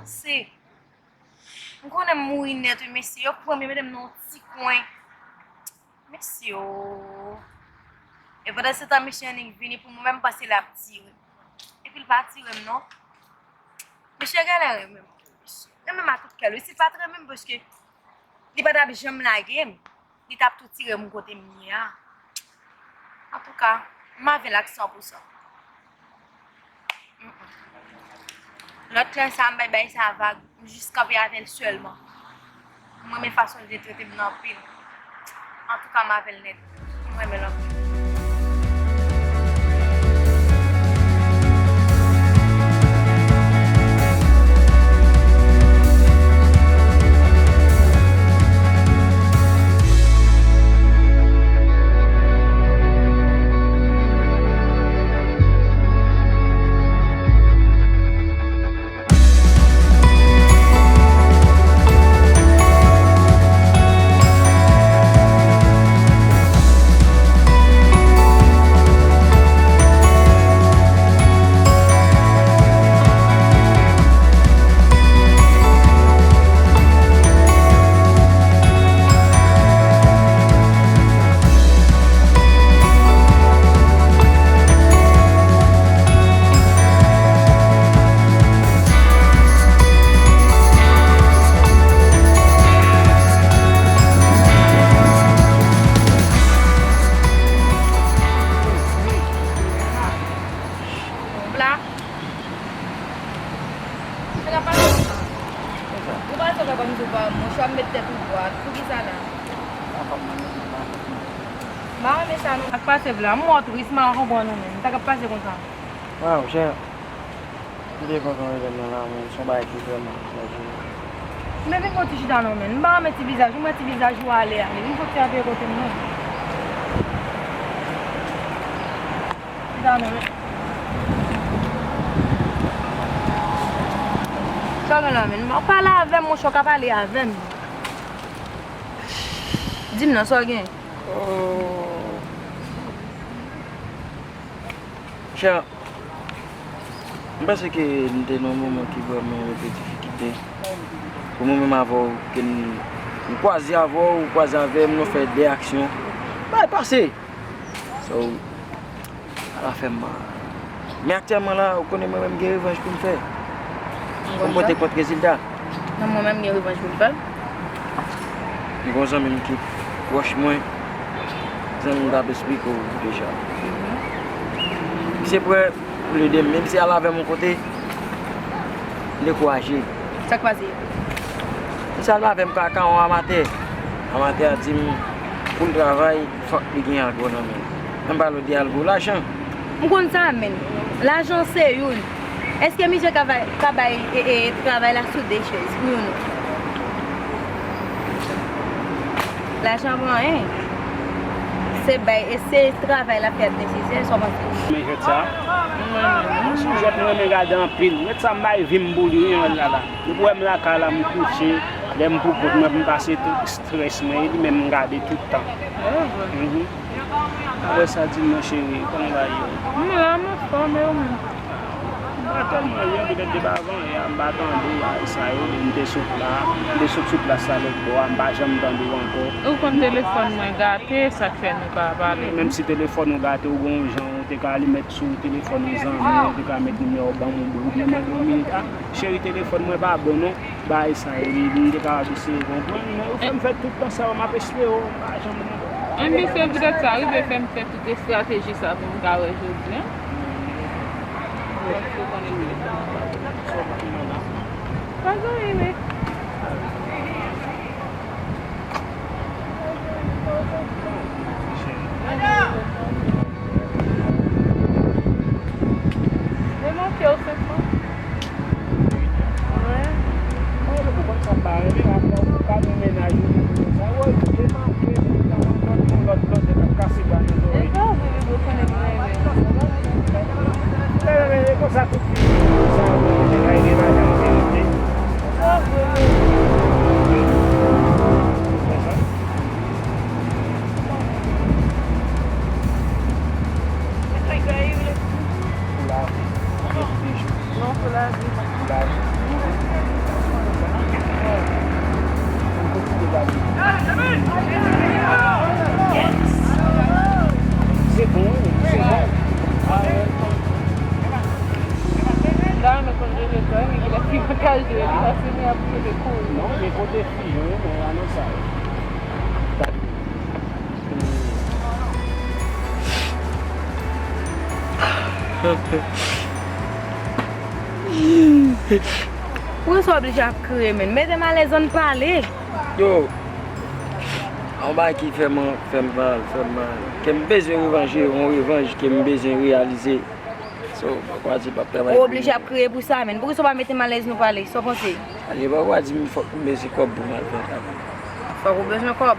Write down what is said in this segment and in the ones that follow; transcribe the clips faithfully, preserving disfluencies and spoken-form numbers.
Se, m konnen m mouri nèt, wi, mesye. Yo pran m, yo mete m nan yon ti kwen. Mesye, o. E pandan se tan, mesye annik vini pou mwen, m panse l ap tire. Epi l pa tire m, non. Mesye genlè renmen m, mesye. Renmen m a tout kè l, wi. Si l pa t renmen m, paske li pa t ap janm lage m. Li t ap tou tire m kote m ye a. Antouka, m avè l ak san pou san. Mm, mm. Lòt lè sa, m bay bay sa vag, m jis kanpe avè l sèlman. M renmen fason l te trete m nan anpil. Antouka, m avè l nèt. M renmen l anpil. Ou la? Sa k ap pase konsa? Ou pa sove kòmsi w pa, monchè, w ap met tèt ou dwat. Poukisa la? M pa renmen sa non. Sa k pase vla? M wè w tris, m pa konprann ou menm. Sa k ap pase konsa? Waw, chè. M te kontan wè lè m nan la, men se yon bagay ki vrèman chaje. Men vin fè yon ti chita non, men. M pa renmen ti vizaj ou, m wè ti vizaj ou ale, ale. Vin fè yon ti apeye kote m non. Chita non, men. Sa w gen la, men? Ou pale avè m, monchè, w ka pale avè m. Di m non, sa w gen? Oh. Chè, m panse ke n te nan yon moman ki vrèman yon pè difikilte. Pou mwen menm avè w, ke n, m kwaze avè w, ou kwaze avè m, nou fè de aksyon. Bagay pase. So, ala fè m mal. Men aktyèlman la, ou konnen mwen menm gen revanj pou m fè. Pou m pote kont rezilta. Non, mwen menm gen revanj pou m fè. M gen yon zanmi m ki pwòch mwen, zanmi m t ap esplike w deja. Misye prè pou l ede m, men misye al avè m yon kote, m dekouraje. Sa k pase? Misye al avè m kaka yon amatè. Amatè a di m pou l travay, fòk li gen algo nan men l. Ann pale w de algo, lajan. M konn sa, men lajan se youn. Èske misye ka bay, ka bay, e, e, travay la sou de chèz? Wi ou non? Lajan pa anyen. Se bay, e se travay la fè nesesè, sa w panse? Men jwèt sa. M sonje jwèt mwen renmen gade anpil. Jwèt sa m bay vi m pou li, wi, mwen la la. Depi w wè m lakay la, m kouche, lè m pou kont mwen, pou m pase tout estrès mwen, e li menm m gade tout tan. Mhm. Apre sa, di m non, cheri, kòman bagay yo? M la, m anfòm, e ou menm? M pa tèlman lwen, petèt depi avan yè a, m pa tande w, bagay sa yo, m te sot la, m te sot sou plas la lòt bò a, m pa janm tande w ankò. Ou konn telefòn mwen gate, sa k fè nou pa pale. Menm si telefòn ou gate, ou gen yon jan ou te ka al mèt sou telefòn yon zanmi w, ou te ka mèt nimewo w ban m, oubyen mande yon minit. Ah, cheri, telefòn mwen pa bon non. Bagay sa yo, li, li te ka ap eseye konprann, men ou fè m fè tout tan sa yo, m ap espere w, m pa janm. Enben, se poutèt sa rive fè m fè tout estrateji sa pou m ka wè jodi a. Paske w konnen telefòn nan pa bon. Sa w pa t mande. Pa zanmi, men. Li manke w senpman. Wi. Mwen, ou konn sa m pa renmen, apre ou ka gen mennaj ou, ou konn sa, woy, li manke, li nan yon lòt, yon lòt blòdè k ap kase bwa nan zòrèy. E pa vre, men ou konnen li renmen. Men, men, men, e konsa tout fi, sa, ou konnen, mennaj, mennaj an verite. E pa vre, men. Konsa. Pou lavi. Non, pou lavi. Pou lavi. Kay de li pase men ap rele kouri. Non, men kote fi yo, men anonsa yo. Poukisa w oblije ap kriye, menn? Mete m alèz, ann pale. Yo, yon bagay ki fè m, fè m mal, fè m mal. Ke m bezwen revanche, yon revanj ke m bezwen reyalize. So, papa di p ap travay pou mwen. Ou oblije ap kriye pou sa, menn. Poukisa w pa mete m alèz, nou pale? Sa w panse? Ale, papa di m fòk m bezwen kòb pou m al fè travay. Fòk ou bezwen kòb?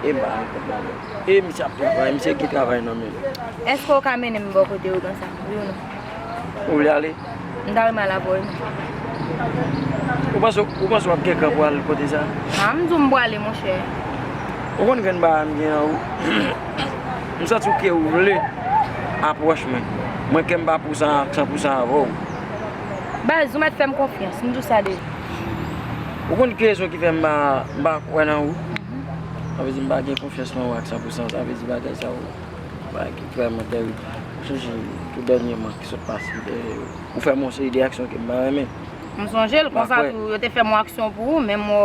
E m pa gen kòb la menm. E misye ap travay, misye gen travay nan men l. Èske w ka mennen m bò kote yo konsa? Wi ou non? Ou vle ale? M ta renmen al avè w, wi. Ou panse, ou panse w ap gen kran pou al kote sa? A, m di w m prale, monchè. Ou konn grenn bagay m gen nan ou? M santi w ke ou vle apwòch mwen. Mwen ke m pa pou sa san pou san avè w. Baz, ou mèt fè m konfyans, m di w sa deja. Ou konn ki rezon ki fè m pa, m pa kwè nan ou? Sa vle di m pa gen konfyans nan ou ak san pou san, sa vle di bagay sa yo, bagay ki vrèman tèrib. Ou sonje tou dènyèman ki sot pase, ou fè m yon seri de aksyon ke m pa renmen. M sonje l, konsa tou, yo te fè m yon aksyon pou ou, men m wè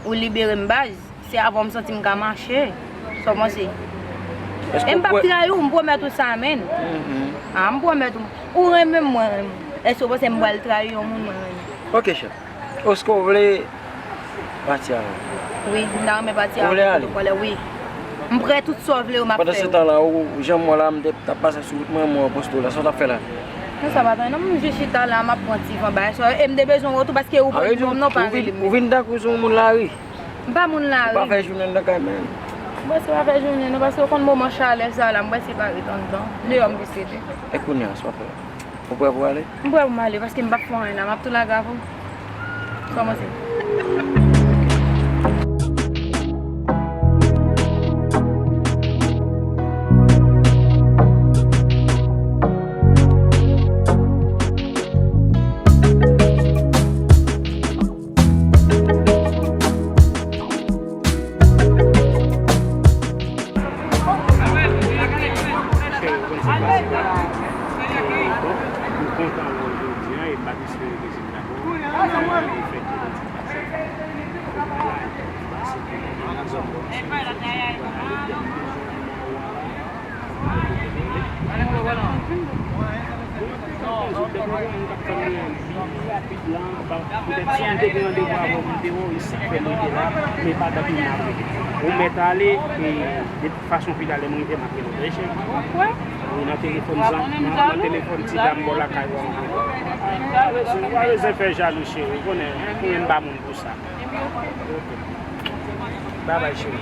w libere m, baz. Se avè w m santi m ka mache. Sa w panse? E m p ap trayi w, m pwomèt ou sa, menn. A, m pwomèt ou. Ou renmen m, mwen renmen w. Èske w panse m pral trayi yon moun mwen renmen? Ok, chè. Èske w vle pati avè m? Wi, m ta renmen pati avè w. Ou vle ale? Wi. M prè, tout sa w vle yo m ap fè yo. Pandan se tan la, ou, jan m wè w la, m te, t ap pase sou wout mwen, m wè w poste w la. Sa w t ap fè la? Non, sa pa t anyen non, m jis chita la, m ap pran ti van bagay sa yo. E m te bezwen wè w tou, paske ou pran non m non, pa rele m. Ou vin tankou se yon moun lari. M pa moun lari. Ou pa fè jounen nan kay menm. M prèske pa fè jounen non, paske w konn moman chalè sa la, m prèske pa ret anndan. Deyò m plis rete. E kounye a, sa w ap fè? Ou prè pou ale? M prè pou m ale, paske m p ap fè anyen la, m ap tou lage avè w. Kòmanse. Chè yo konn sa k pase la. E, donk, nou kontan wè w jodi a, e m pa t espere ke se ta bon. Li fèt ke nou ti pase. Kounye a la, li pase pou nou nan zòn Bòkis, nou soti, nou pral ale byen, nou jwenn nan ou a la. Bon, sa k fè m reyalize, depi yon moun k ap tann mwen li rapid la, petèt si m te gen randevou avè w, m te wè w, e sa k fè mwen te la, men pa tankou m ap rete. Ou mèt ale, e de tout fason, pi talè m rive, m ap rele w, tande cheri. Ou nan telefòn, nan, nan telefòn ti dam bò lakay ou a, m ap rele w. Ou pa bezwen, ou pa bezwen fè jalou, cheri, ou konnen, ou konnen m pa moun pou sa. Ok. Babay, cheri.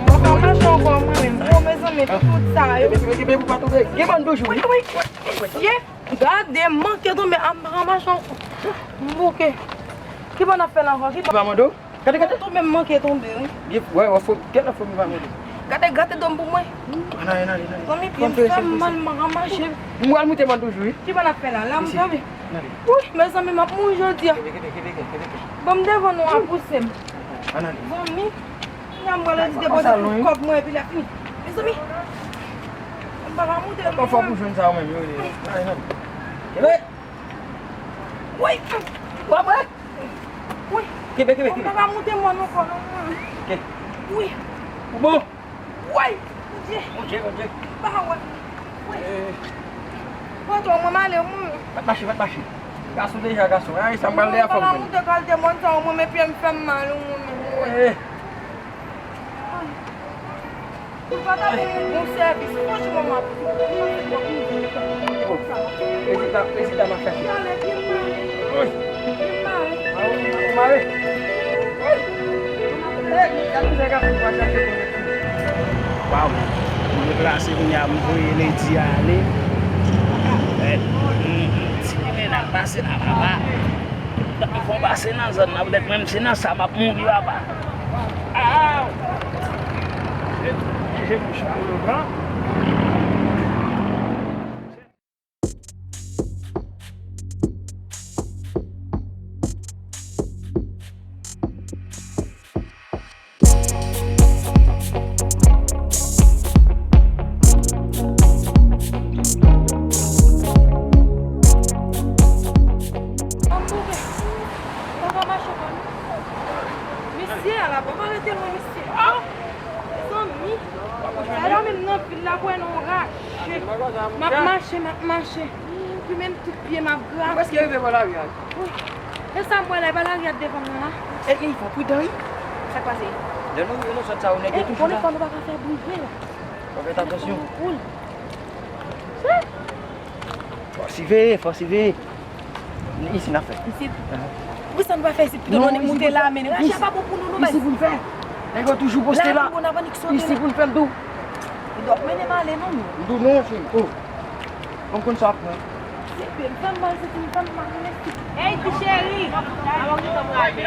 Mwen pa mache ankò, mwen menm. Yo, mezanmi, tout sa yo. Gen bann toujou, wi. Wi, wi, wi. Gade, m manke tonbe, a m pa ka mache ankò. M bouke. Ki bò n ap fè la ankò? Ki bò? Gade, gade. Tonbe, m manke tonbe, wi. Wè, wè, fo, gade la fo m pa mande. Gade, gade do m pou mwen. Ann ale, ann ale, ann ale. Zanmi, pye m fè m mal, m pa ka mache. M pral moute m toujou, wi. Ki bò n ap fè la? La m tonbe. Ann ale. Wi, mezanmi, m ap mouri jodi a. Kebe, kebe, kebe, kebe, kebe. Bon, m devan nou a pouse m. Ann ale. Zanmi, kounya m pral di depoze tout kòb mwen epi lè fini. Mezanmi, m pa ka moute. Fò pou jwenn sa ou menm, yo, yo. Ann ale, ann ale. Kebe! Wi! W ap wè! Wi! Kenbe, kenbe, kenbe. Ou pa ka moute mòn ankò non. Wi! Ou bon? Wi! Bondye! Bondye, Bondye! Pa wè! Wi! Patwon, mwen m ale, mwen. Pa t mache, pa t mache. Gason deja gason. Ay, sa m pral de a fò m jwenn. Ou pa ka moute kalite mòn sa, mwen, men pye m fè m mal, mwen. Wi! Ou pa ta vin yon bon sèvis, franchman, m ap di w. Rezilta, rezilta m ap chache. Wi. Mare. Waw, m deplase kounye a, m voye Lady ale. Ti pimen ap pase la, papa. Fò pase nan zòn nan, poutèt mwen, m se nan sa m ap mouri, papa. Aw! Je bouch pou yo pran. Misye a la, bon, arete lwen misye. Ah! Mezanmi, sa la menm nan vil la, kwè non raje. M ap mache, m ap mache. Pi menm tout pye m ap grape. Ou prèske rive bò lari a. Wi. E sa m wè la, e pa lari a devan mwen la. E, e, fò pridan, wi. Sa k pase? Lè nou, nou sot sa, ou nèg yo toujou la. Bon, nou pa ka fè bri vre la. Fò fè atansyon. Koul. Fò siveye, fò siveye. Isit n ap fè. Isit? Aha. Poukisa nou pa fè isit pito? Non, nou moute lame, nou rache pa bon pou nou, nou. Isit pou n fè. Nèg yo toujou poste la. Lame pou n ap annik sote la. Isit pou n fè l tou. Li dwòt mennen m ale, non, non. M tou non, cheri. Oh. Bon, konn sa ap pran. Se byen, m fè m mal, se ti m fè m mal, mèsi. Ey, ti cheri! Avan ki tan prale.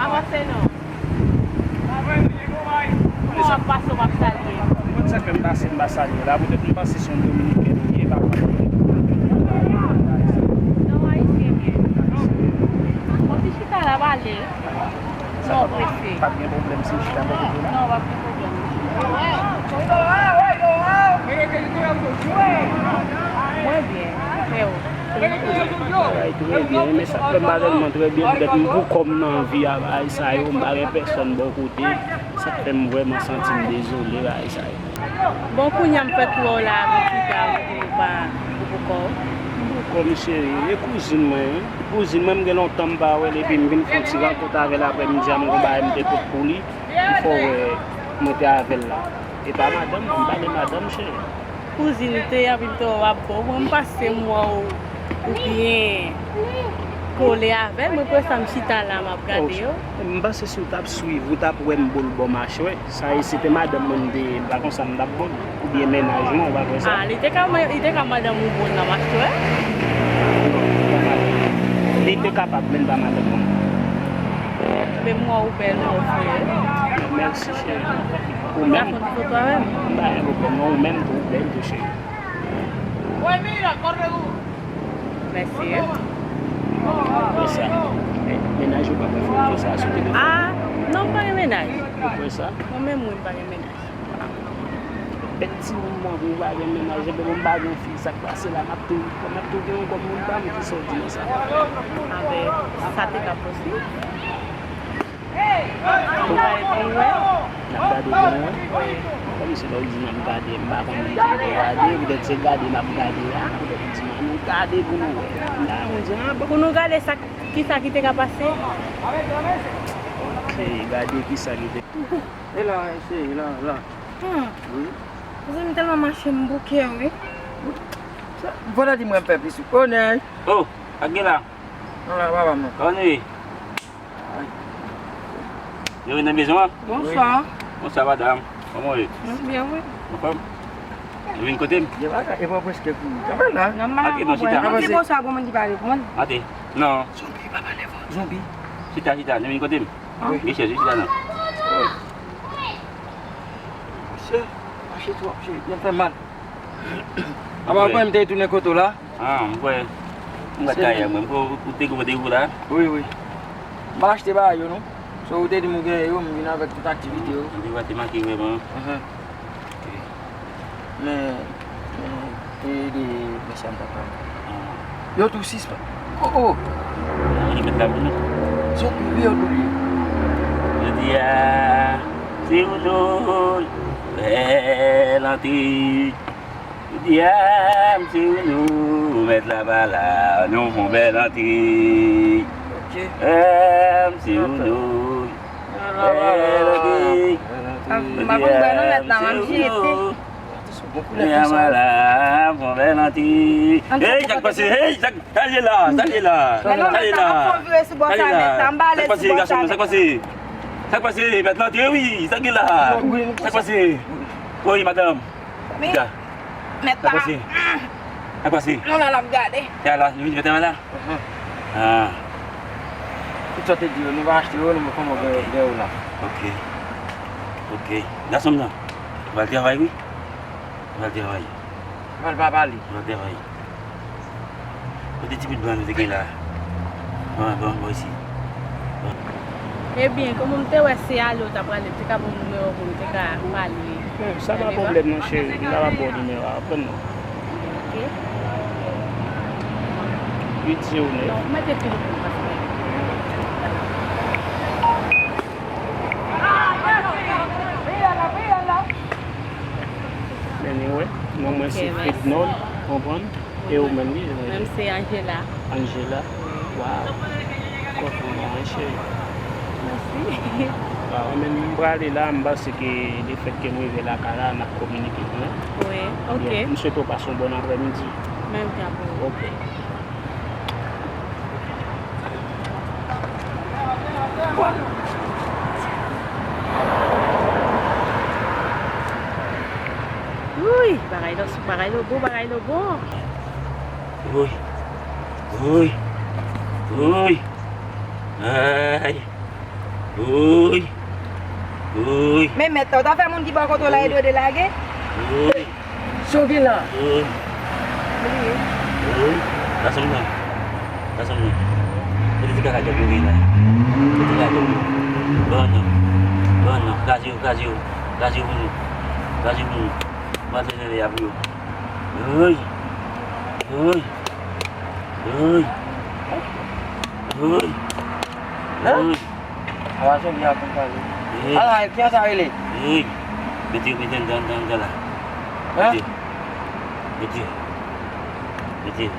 Avanse non. Kòman w ap pase, w ap salye? Konn sa k fè m pase, m pa salye la, poutèt m panse se yon Dominikèn ou ye, pa konn. Non, ayisyen m ye. Bon, ti chita la, pale. Sa pa, pa gen pwoblèm si m chita bò kote w la? Non, pa gen pwoblèm. Mwen byen, e ou? Bagay trè byen, men sa k fè m pa tèlman trè byen, poutèt m pou kò m nan vi a, bagay sa yo, m pa gen pèsòn bò kote, sa k fè m vrèman santi m dezole, bagay sa yo. Bon, kounye a m fèk wè w la avèk Chita, ou pa, ou pou kò w? M pou kò m, cheri, e kouzin mwen wi. Kouzin mwen, m gen lontan m pa wè l, epi m vin fè yon ti rankont avè l aprè midi a, m gon bagay m te pot pou li. M fè w wè mwen te avè l la. E pa madanm mwen, m pa gen madanm, cheri. Kouzin ou te ye, anpi m te wè w ap bo. Mwen, m pase m wè w, ou byen kole avè l. Mwen, pou sa, m chita la, m ap gade yo. M panse si w t ap swiv, ou t ap wè m bo l bò machwè. Sa e, si se te madanm mwen m te ye, m pa konn sa m t ap bon. Oubyen mennaj mwen, ou pa kwè sa? Ah, li te ka, li te ka madanm ou bon nan machwè? Non, li pa madanm. Li te kapab, men li pa madanm mwen. Men m wè ou bèl, mon frè. Mèsi, cheri. Ou menm? Ou ta fè yon ti foto avè m? M pa gen pwoblèm, non, ou menm tou, ou bèl tou, cheri. Mèsi. Ou kwè sa? Men, mennaj ou pa fè foto sa sou telefòn? Ah, non, m pa gen mennaj. Ou kwè sa? Mwen menm, wi, m pa gen mennaj. Bèl timoun mwen, pou m pa gen mennaj, epi pou m pa gen fi, sa k pase la, m ap tou, m ap tou gen yon kòm moun pa m, kisa w di nan sa? Anben, sa te ka posib. Ou pa ret pou wè? N ap gade pou nou wè. Kòmsi lè w di n ap gade, m pa konnen ki pou gade, poutèt se gade n ap gade a, poutèt w di n ann gade pou nou wè. M ta renmen di, ah, bon. Pou nou gade sa, kisa ki te ka pase? Ok, gade kisa ki te. E la, e se, e la, la. Hmm. Wi. Mezanmi, m tèlman mache m bouke, wi. Sa, fò w ta di mwen m fè plis. Onè. Oh, ak gen la. Non, la, papa m. Kòman nou ye? Ay. Yo, nan mezon an? Bonswa. Bonswa, madanm. Kòman w ye? M byen, wi. Anfòm? Ou vin kote m? Gen bagay, e pa prèske fini. Sa va la? Nòmal. Ok, non, chita. Mwen di bonswa, gon moun ki pa reponn. Ate. Non. Zonbi, pa pale fò. Zonbi. Chita, chita, nou vin kote m. Wi. Gen chèz, wi, chita non. Wi. Mesye, mache twòp, mesye, byen fè mal. Apa, mwen, m te tounen kote w la. Ah, m kwè. M kwè kay mwen, m kwè ou te gen randevou la. Wi, wi. M pa achte bagay yo, non. So, ou te di m ou gen yo, m vin avèk tout aktivite yo. Randevou a te manke vrèman. Ahan. Men, men, e de mesye a m t ap pale. Yo tou sis pa. Oh, oh. Li met la pou nou. Zot pi vye yo tou li. Jodi a, se ou nou bèl antre. Jodi a, m se ou nou mèt la pa la, nou fon bèl antre. Ok. M se ou nou. M pa konn bwè non, mèt la, m ap jete. Atann, se yon bon koulè konsa. Lè l antre. Hey, sa k pase? Hey, sa k, sa k ye la? Sa k ye la? Sa k ye la? Sa k pase, gason mwen? Sa k pase? Sa k pase? Mèt la antre, wi. Sa k ye la? Sa k pase? Wi, madanm. Mèt la. Sa k pase? Sa k pase? Non, la, l ap gade. Sa la, li vin fè travay la? Ah. Tout sa te di yo, nou va achte yo, nou mete kòman gen, gen yo la. Ok. Ok. Gason m nan, ou pral travay, wi. Ou pral travay. Ou pral pa pale. Ou pral travay. Kote ti bout blan nou te gen la? Bon, bon, bon, isi. Bon. Ebyen, kòman m te wè se ale w t ap prale, m te ka ba w nimewo pou m te ka pale. Sa pa pwoblèm non cheri, m ta ba w nimewo a, aprann non. Ok. Uit zewo nèf. Non, mete telefòn pa fè. Men nou wè, non mwen se Fednol, konprann? E ou menm, wi, Mwen se Angela. Angela? Wi. Waw. Kontan wè w, cheri. Mèsi. Waw, men m prale la, m panse ke lefètke m rive lakay la, n ap kominike, wi. Wi, ok. Ebyen, m swete w pase yon bòn aprèmidi. Menm jan pou ou. Ok. Wouy, bagay la, bagay la bon, bagay la bon. Woy. Woy. Woy. Ay. Woy. Woy. Men mèt la, ou ta fè moun ki bò kote w la ede w delage? Woy. Sa w gen la? Woy. Woy. Gason m nan. Gason m nan. Mete ti kaka djòb yo gen la. Mete ti kaka djòb yo. Ban nan. Ban nan. Kraze yo, kraze yo. Kraze yo pou nou. Kraze yo pou nou. Mwen te jwenn li a pou yo. Woy. Woy. Woy. Woy. Woy. Apa se li a konn pale. Ala, kiyès sa rele? Woy. Mete yo, mete yo anndan, anndan, anndan la. Mete yo. Mete yo. Mete yo.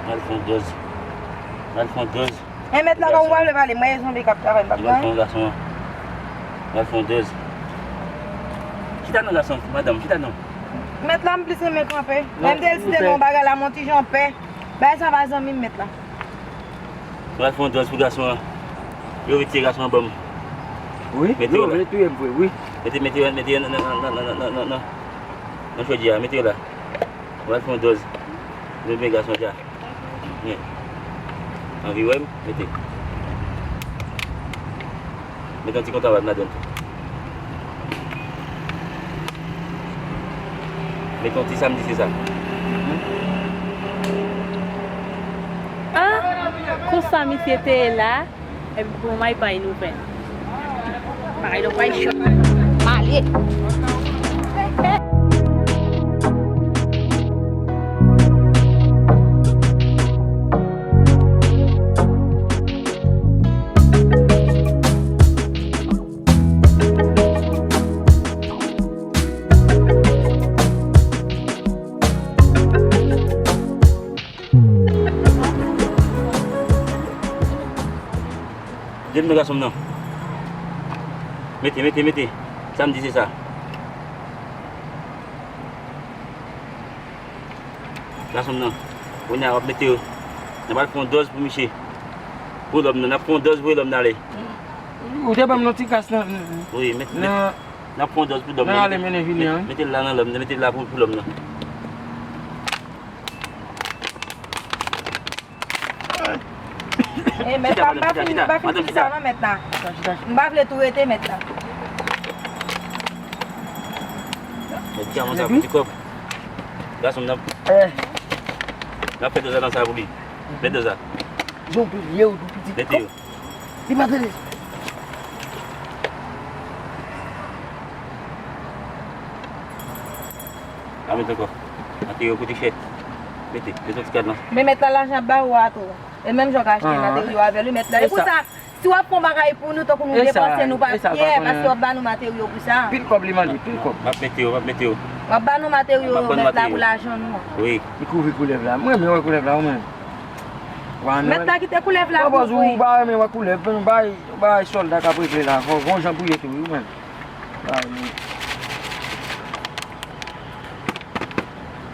Pral fè yon dòz. Pral fè yon dòz. E mèt la, kòm ou pa vle pale, mwen e zonbi k ap travay, m p ap fè anyen. Gason an. Gason an dèz. Chita non, gason, madanm, chita non. Mèt la, m plis renmen kanpe. Menm si l site nan yon bagay la, m yon ti jan pè. Bagay sa pa zanmi m, mèt la. Mwen fè yon dòz pou gason an. Yo vle tiye gason an ban m. Wi, yo vle touye m vre, wi. Mete, mete, mete nan, nan, nan chòdyè a, mete yo la. Mwen fè yon dòz. Nou byen gason sa. Men. Anvi wè m? Mete. Mete yon ti kontan wè m ladan tou. Mete yon ti samdi, se sa. Ah, konsa misye te ye la. Epi pou mwen, bay nouvèl. Bagay la pral cho. M ale. Dim non gason m nan. Mete, mete, mete. Samdi se sa. Gason m nan. Kounye a w ap mete yo. N ap al fè yon dòz pou misye. Pou lòm nan. N ap fè yon dòz pou lòm nan ale. Ou te ban m yon ti kas nan. Wi, mete, mete. N ap fè yon dòz pou lòm nan. Nan ale mennen vini an. Mete l la nan lòm nan. Mete l la pou, pou lòm nan. E, mèt la, m pa fin, m pa fin di sa non, mèt la. M pa vle tou rete, mèt la. Mèt ki a konsa pou ti kòb. Gason m nan. N ap fè dòz la nan sa pou li. Fè dòz la. Jan w bliye w tou piti. Mete yo. Li pa tande. Pa mete ankò. Materyo koute chè. Mete, mete yon ti kad nan. Men mèt la lajan ap ba ou a tou. E menm jan w ka achte materyo avè l, wi, mèt la. E pou sa, si w ap fè yon bagay pou nou, tankou nou depanse, nou pa fyè, paske w ap ba nou materyo pou sa. Pil kòb li mande, pil kòb. M ap mete yo, m ap mete yo. W ap ba nou materyo, mèt la, pou lajan nou an. Wi. Li kouvri koulèv la. Mwen renmen wè koulèv la, ou menm. Mèt la kite koulèv la kouvri. Ou pa renmen wè koulèv, men ou bay, ou bay sòlda k ap regle la, gon, gon jan pou ye tou, wi, ou menm. Bay, men.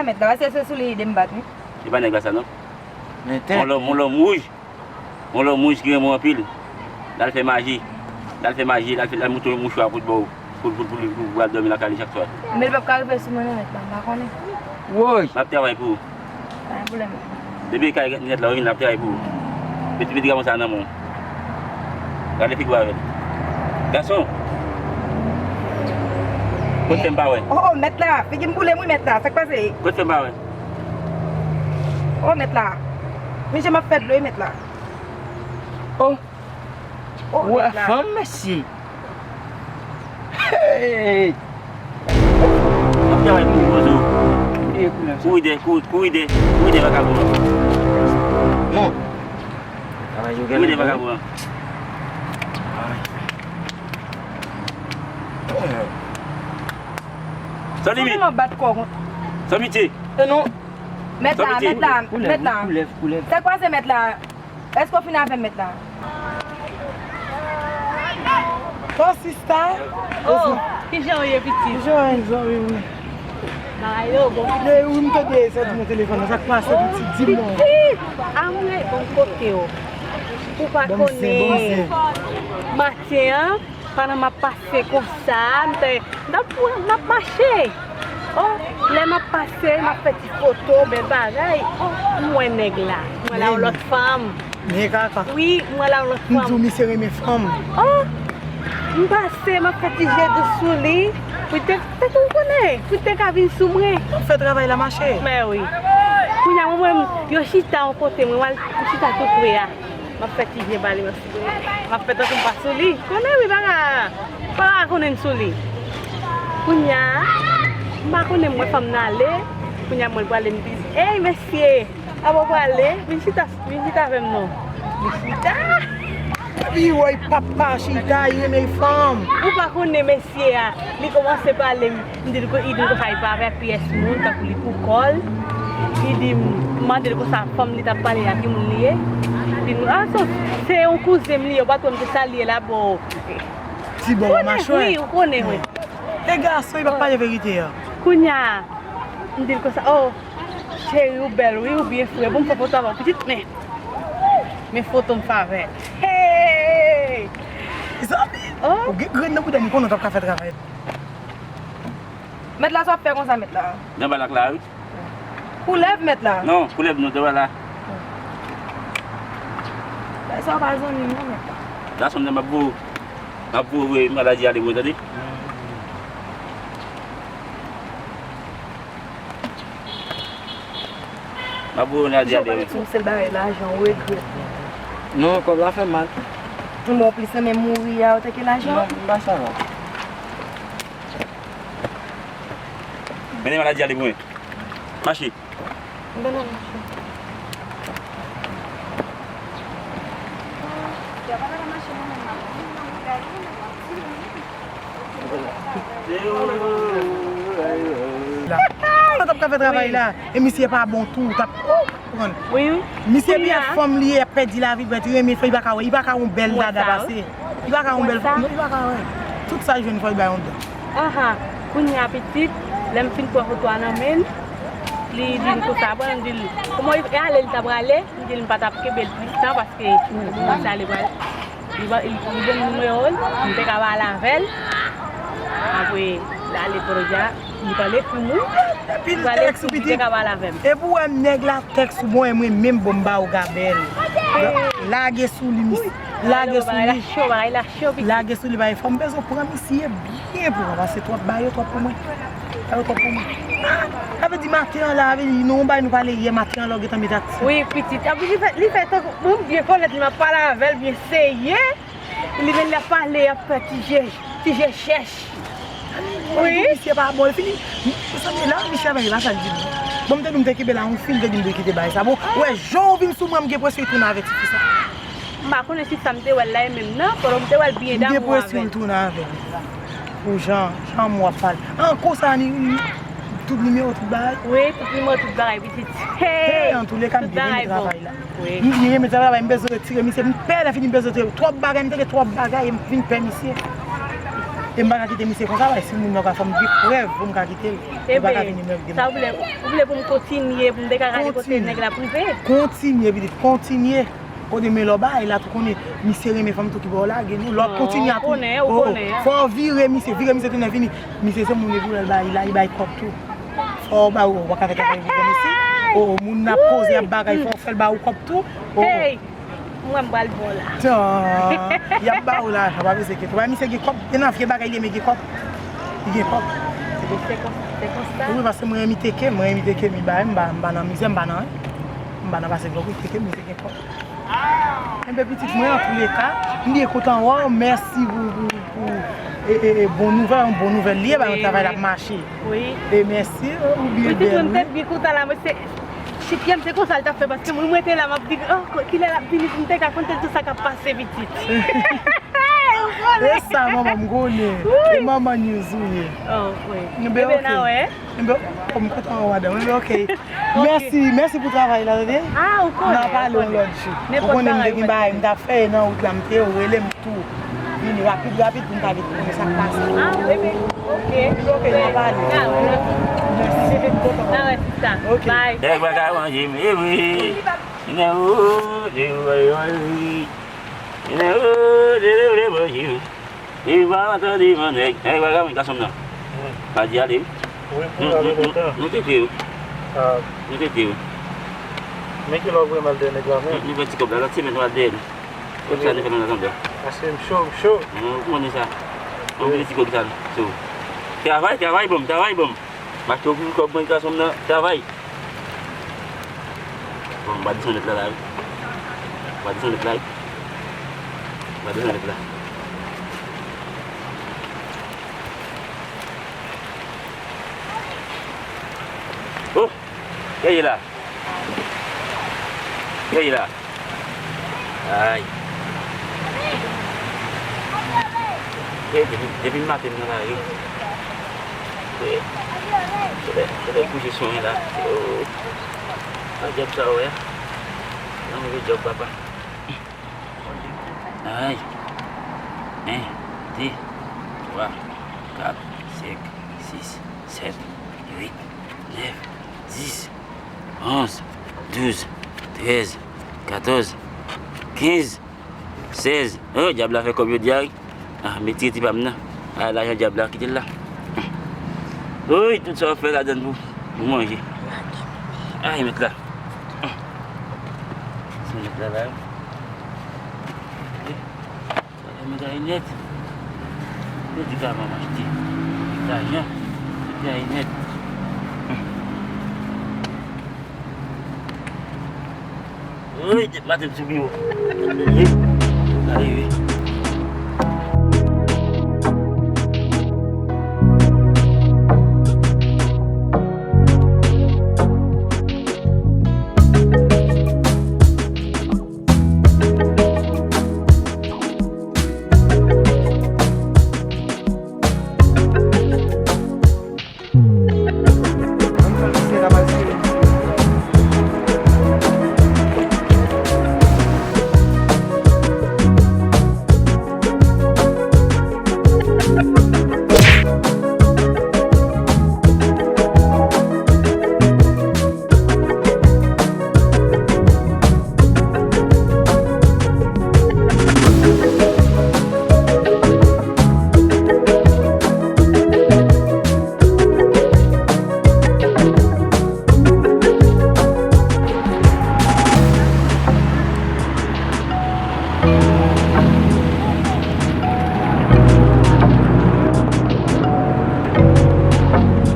la, mèt la. Pase se sou li ede m bat, wi. E pa nèg la sa, non. Yon lòm, yon lòm wouj. Yon lòm wouj ki renmen w anpil. L al fè maji. L al fè maji, l al fè, l al monte yon mouchwa pou l ba w, pou, pou, pou, pou, pou al dòmi lakay li chak swa. Men l p ap ka rive sou mwen, non, mèt la, m pa konnen. Woy! M ap travay pou ou. Pa gen pwoblèm. Depi kay nèt la, wi, l ap travay pou ou. Mete medikaman sa nan men w. Gade figi w avè l. Gason! Kot fè m pa wè? Oh, oh, mèt la, figi m boule m, wi, mèt la. Sa k pase? Kot fè m pa wè? Oh, mèt la. Men jan m ap fè dlo, wi, mèt la. Oh. Oh, wè, mèt la. Fanm, mesye. Hey! M ap travay pou ou, Bozo. Kouri de, kouri, kouri de, kouri de vakabon an. Non. Kouri de vakabon an. San limit. San pitye. E non. Mèt la, mèt la, mèt la. Sa k pase, mèt la? Èske w fin avè m, mèt la? Bon, sista. Oh, kijan w ye, pitit? Kijan w ye, zanmi m? Bagay yo bon. Wi, m tande sa di nan telefòn nan. Sa k pase, pitit? Di m non. Pitit! A mwen, bon, kote w? Ou pa konnen. Maten an, pandan m ap pase konsa, m te, m t ap, m ap mache. Oh, lè m ap pase, m ap fè ti foto, bèl bagay. Oh, m wè nèg la. M wè la yon lòt fanm. Men kaka. Wi, m wè la yon lòt fanm. M di w misye renmen fanm. Oh, m pase, m ap fè ti je dous sou li. Poutèt, poutèt ou konnen, poutèt ka vin sou mwen. Fè travay la mache. Mè wi. Kounye a, mwen, mwen, yo chita yon kote, mwen, mwen chita tou pre a. M ap fè ti je ba li, m ap, m ap fè tankou m pa sou li. Konnen wi, pa ka, pa ka konnen m sou li. Kounye a, m pa konnen m wè fanm nan ale. Kounye a, mwen prale, m di, "Ey, mesye, a w prale? Vin chita, vin chita avè m non." Li chita. Epi woy papa chita, li renmen fanm. Ou pa konnen mesye a, li kòmanse pale m. M di l ko-, li di m konsa li pa avè pyès moun, tankou li pou kò l. Li di m, m mande l konsa fanm li t ap pale a ki moun li ye. Li di m, "Ah, se, se yon kouzen m li ye, ou pa twò m te salye l a bò." Ti bò machwè. Wi, ou konnen, wi. E gason, li pa pale verite a. Kounye a, m di l konsa, "Oh, cheri, ou bèl, wi, ou byen fre. Bon, m fè foto avè w, pitit, men, men foto m fè avè l." Hey! Zanmi, oh, ou gen grenn nan bouda m, konnen w t ap ka fè travay. Mèt la, sa w ap fè konsa, mèt la? Nan balak la, wi. Koulèv, mèt la? Non, koulèv non, te wè la. Sa w pa zanmi m non, mèt la. Gason m nan, m ap voye, m ap voye maladi ale mwen, tande? M ap voye maladi ale mwen. Jan w pa di m sèl bagay lajan, w regrèt. Non, kòb la fè mal. Bon, plis renmen mouri a, otan ke lajan. Non, m pa sa non. Mennen maladi ale pou mwen. Mache. M pa nan mache. La. Ou t ap ka fè travay la. E misye pa bon tou, ou t ap, oh, konprann. Wi, wi. Misye byen fanm li ye, ap pèdi lavi, bèt renmen fè, li pa ka wè, li pa ka yon bèl dada pase. Li pa ka yon bèl, non, li pa ka wè. Tout sa l jwenn fò li bay yon dan. Aha, kounye a pitit, lè m fin pran foto a nan men l, li di m konsa, bon, m di l, kòman e ale, li ta prale, m di l m pa t ap kenbe l plis tan paske m komanse ale pral. Li ba, li, li ban m nimewo l, m te ka pale avè l. Apre, l ale pwodya, li pale pou mwen. Li pale pou li te ka pale avè m. Epi w wè nèg la tèks ou bon, e mwen menm bon m ba ou gabèl. Lage sou li, mis. Lage sou li. Bagay la cho, bagay la cho, pitit. Lage sou li, bagay fò m bezwen pran misye byen pou mwen, paske twòp bagay yo twòp pou mwen. Bagay yo twòp pou mwen. Ah, sa vle di maten an la, sa vle di nou yon bagay nou pale yè maten an la, ou gentan met aksyon. Wi, pitit. Anpi li fè, li fè tankou, mwen byen konèt li, m ap pale avè l byen serye. Li menm l ap pale, ap fè ti je, ti je chèch. Wi. Misye pa bon, li fini. Mezanmi, la misye avè l, la sa l di m. Bon, m te di m te kenbe la, yon fi, m te di m dwe kite bagay sa. Bon, wè, jan w vin sou mwen, m gen enpresyon li tounen avè ti fi sa. M pa konnen si sa m te wè l la e menm nan, pandan m te wè l byen damou avè l. M gen enpresyon li tounen avè l. Pou jan, jan w ap pale. An, konsa, ni, ni, tout nimewo, tout bagay. Wi, tout nimewo, tout bagay, pitit. Hey, antouleka, m byen renmen travay la. Wi. M byen renmen travay, m bezwen retire misye. M pè lè fini m bezwen retire. Twòp bagay, m tande twòp bagay, e m vin pè misye. E m pa ka kite misye konsa, paske si moun nan ka fè m gen prèv pou m ka kite l. Yo pa ka vin menm gen sa w vle, ou vle pou m kontinye, pou m te ka gade kote nèg la prive? Kontinye, pitit, kontinye. Kote men lò bagay la tou konnen, misye renmen fanm tou ki ba w lage, non. Lò kontinye ap, ou konnen, ou konnen. Fò w vire misye, vire misye tounen vini. Misye se moun epi lè l bay la, li bay kòb tou. Fò w ba ou, ou pa ka fè travay pou kòb isi. O, moun nan ap koze, ap bagay, fò w fè l ba ou kòb tou. O, hey! Mwen m pral bon la. Tan, y ap ba ou lajan, pa bezwen enkyete. Wè misye gen kòb, e nan vye bagay li renmen gen kòb. Li gen kòb. Se konsa, se konsa. Wi, paske mwen renmen teke, mwen renmen teke, mi bay, m pa, m pa nan mizè, m pa nan anyen. M pa nan pase vlòg, wi, teke, misye gen kòb. Enben pitit mwen, antouleka, m byen kontan wè w, mèsi pou, pou, pou, e, e, e, bon nouvèl, yon bon nouvèl li ye, ba yon travay l ap mache. Wi. E mèsi, ou byen bèl, wi. Pitit mwen, m te byen kontan la, mwen se, si pye m se konsa l t ap fè, paske mwen, mwen te la, m ap di, oh, kilè l ap vini pou m te ka konte l tout sa k ap pase, pitit. Ou konnen. E sa, manman, m konnen. Wi. E manman news ou ye. Oh, wi. Enben, ok. Enben, n a wè. Enben, oh, m kontan wè w, madanm. Enben, ok. Ok. Mèsi, mèsi pou travay la, tande? Ah, ou konnen, ou konnen. N a pale yon lòt jou. Ou konnen m te gen bagay m t ap fè, e nan wout la m te ye, ou rele m tou. Vini rapid, rapid pou m ka vin konnen sa k pase. Ah, enben, ok. Enben, ok, n a pale. N a wè, n a wè. Mèsi, m kontan. N a wè, sista. Ok. Bye. Nèg pa ka manje m, e vre. Nèg, oh, de, oh, oh, oh. Nèg, oh, de, de, de, manje m. E pa antann de, man, nèg. Nèg pa ka manje gason m nan. Pa di ale. Wi, pou ale lontan. Nou tete yo. Nou tete yo. Men ki lè w vre mal dèyè nèg la menm. Nou fè ti kòb la, lòt semèn nou al dèyè li. Kòb sa nou fè nan Zambia. Paske m cho, m cho. Ou konnen sa. Anpil ti kòb sa. So, travay, travay ban m, travay ban m. M achte w pou kòb mwen gason m nan, travay. Bon, m pa desann nèt la la wi. M pa desann nèt la wi. M pa desann nèt la. Oh! Gade la. Gade la. Ay. Gade, depi, depi maten m nan lari. Gade, gade, gade kouche sonye la. Oh. An djab sa wè. Nan move djab papa. Ay. En, de, twa, kat, senk, sis, sèt, uit, nèf, dis, onz, douz, trèz, katòz, kenz, sèz. Oh, djab la fè kòb yo di a wi. Ah, mete ti pa m nan. Ah, lajan djab la, kite l la. Woy, tout sa w ap fè ladann pou, pou manje. Ay, mèt la. Se mèt la la. Sa fè mwen gaye nèt. Medikaman m achte. Lajan. Gaye nèt. Wi, maten m sou biwo. Wi. Gaye wi.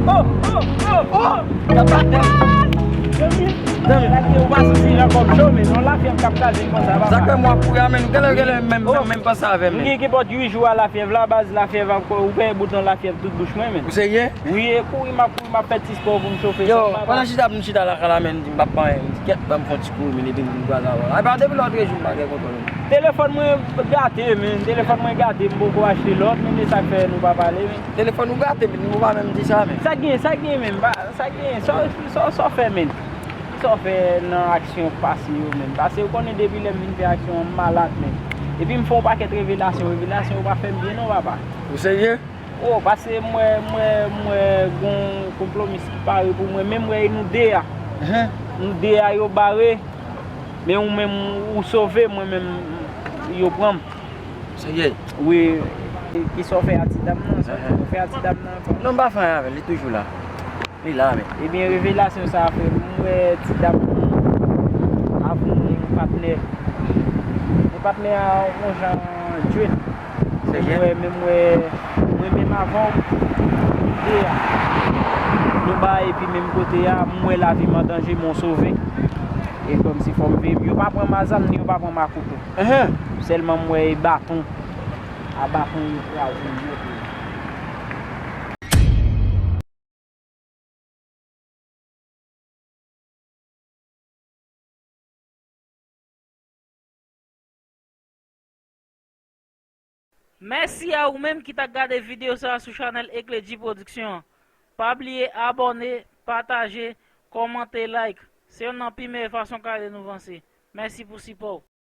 Oh, oh, oh, oh! Gade, ou pa santi jan kòm cho, men yon lafyèv k ap kraze l konsa, papa. Sa k fè m w ap kouri a, men, genlè, genlè, menm, menm, menm panse avè m, men. M gen ki pòt uit jou a lafyèv la, baz, lafyèv ap, ou pè bout nan lafyèv tout bouch mwen, men. Ou serye? Wi, e kouri, m ap kouri, m ap fè ti spò pou m chofe san m, papa. Yo, pandan chita, m chita lakay la, men, m di m p ap fè anyen, m di, kèt, ban m fè yon ti kouri, men, epi m vin kwaze avè w. Epa, depi lè w antre jou m pa gen kontwòl, men. Telefòn mwen gate, men, telefòn mwen gate, m poko achte lòt, men, e sa k fè nou pa pale, men. Telefòn ou gate, men, ou pa menm di sa, men. Sa k gen, sa k gen, men, pa, sa k gen, sa, sa, sa w fè, men. Sa w fè nan aksyon pase yo menm? Paske ou konnen depi lè m vin fè aksyon an, m malad menm. Epi m fè yon pakèt revelasyon, revelasyon yo pa fè m byen non, papa. Ou serye? Oh, paske m wè, m wè, m wè gon, gon plomis ki pare pou mwen, men m wè e nou de a. Nou de a yo bare, men ou menm ou sove, mwen menm yo pran m. Serye? Wi. Kisa w fè a ti dam nan? Sa w fè a ti dam nan ankò? Non, m pa fè anyen avè l, li toujou la. Li la, men. Ebyen, revelasyon sa a fè m wè ti dam nan avè yon patnè. Men patnè a yon jan djwet. Menm wè, menm wè, mwen menm avan w, nou de a. Nou bay epi menm kote a, m wè lavi m an danje, men w sove. E kòmsi fò m veye m. Yo pa pran m a zam, ni yo pa pran m a kouto. Sèlman m wè e baton. A baton yo kraze m nèt wi. Mèsi a ou menm ki t ap gade videyo sa a sou chanèl Ecledji Production an. Pa bliye abòne, pataje, kòmante, like. Se youn nan pi meyè fason k ap ede nou vanse. Mèsi pou sipò w.